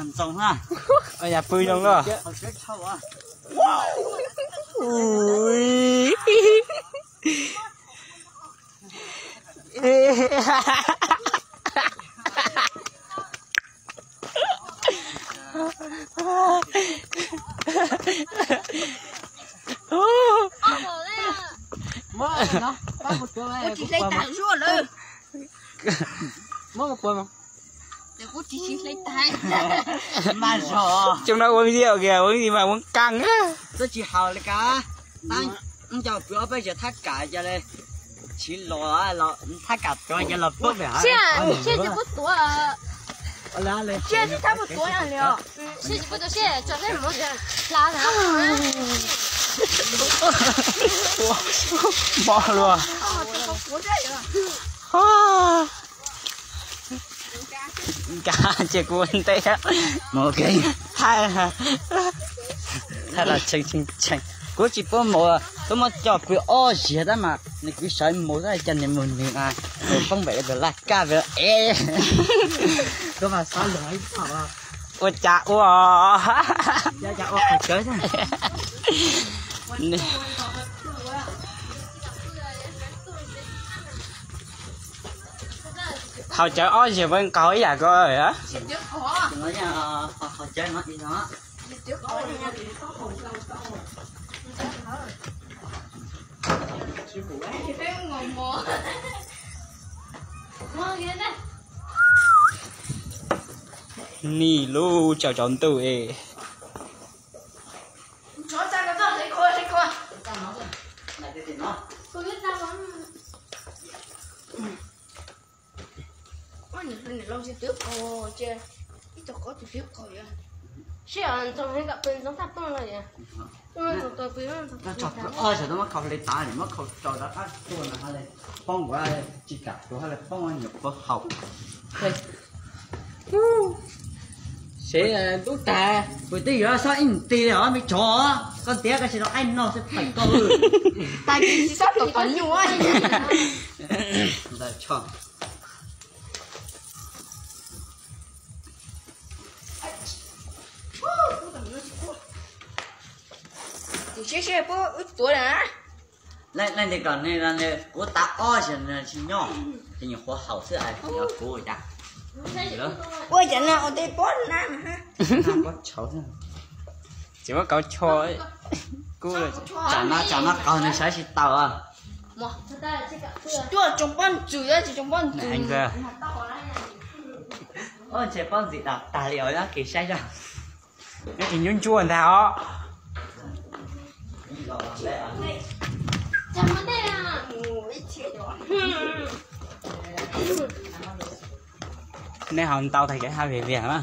Ntxoov na. Yam pw zoo los. Muab kuv puas mas. Mas zog. Cov no ua video kìa, ua video mas ua kag. Twb tsis haus li ka. Tab, cov pw ob peb zaug thaj kam cov li, tsis los, thaj kam tuav cov los pub. Siab, siab tsis pub tuav. Siab tsis thab pub tuav li os. Siab tsis pub tuav, siab tso peb mus hla. Mob luaj. Nkag ces kuv ua ntej mus, thaij, thaij los tshee tshee tshee. Kuv tsis pub mus, kuv muab coj pw ob zaug tab mas nws kuv sawv mus tab cas nws mus nws, poob npem tus laj kab es kuv mas xav lug ib txhom ua cas ua. Haus cawv ob zaug puas nqaus ib yam ko? Nim lub tsaus tsaus ntuj es. Ob zaug twb muab khau hli tav, muab khau rau rov qab tuaj no, poob ua tsis kam tuav, poob nyuam qhuav haus. Seb ntub tag, kuv twb yuav xob ib nti li os me tsov, koj ntiav koj tsis tau qaib noj xwb phem koj. Tag kis tsis xob tuav qhov nyuj. Ntawd tso. Leej twg kom nws, kuv tav ob zaug nws tsis nyob, ces nyuam qhuav haus xwb es kuv ua cas. Ua cas no ua teb pob na. Pob tshauv xwb. Tsis muab kauv cho, kub. Tsam no, tsam no qaug nws sawv tsis tau. Tuaj tsoo pob ntxwm, tsis tsoo pob ntxwm. Ntshe pob ntxwm tag li os, nyob kis saib zog. Nyob kis ntsuab ntsuab ntag os. Nej haus ntau tag kev haj vias vias na.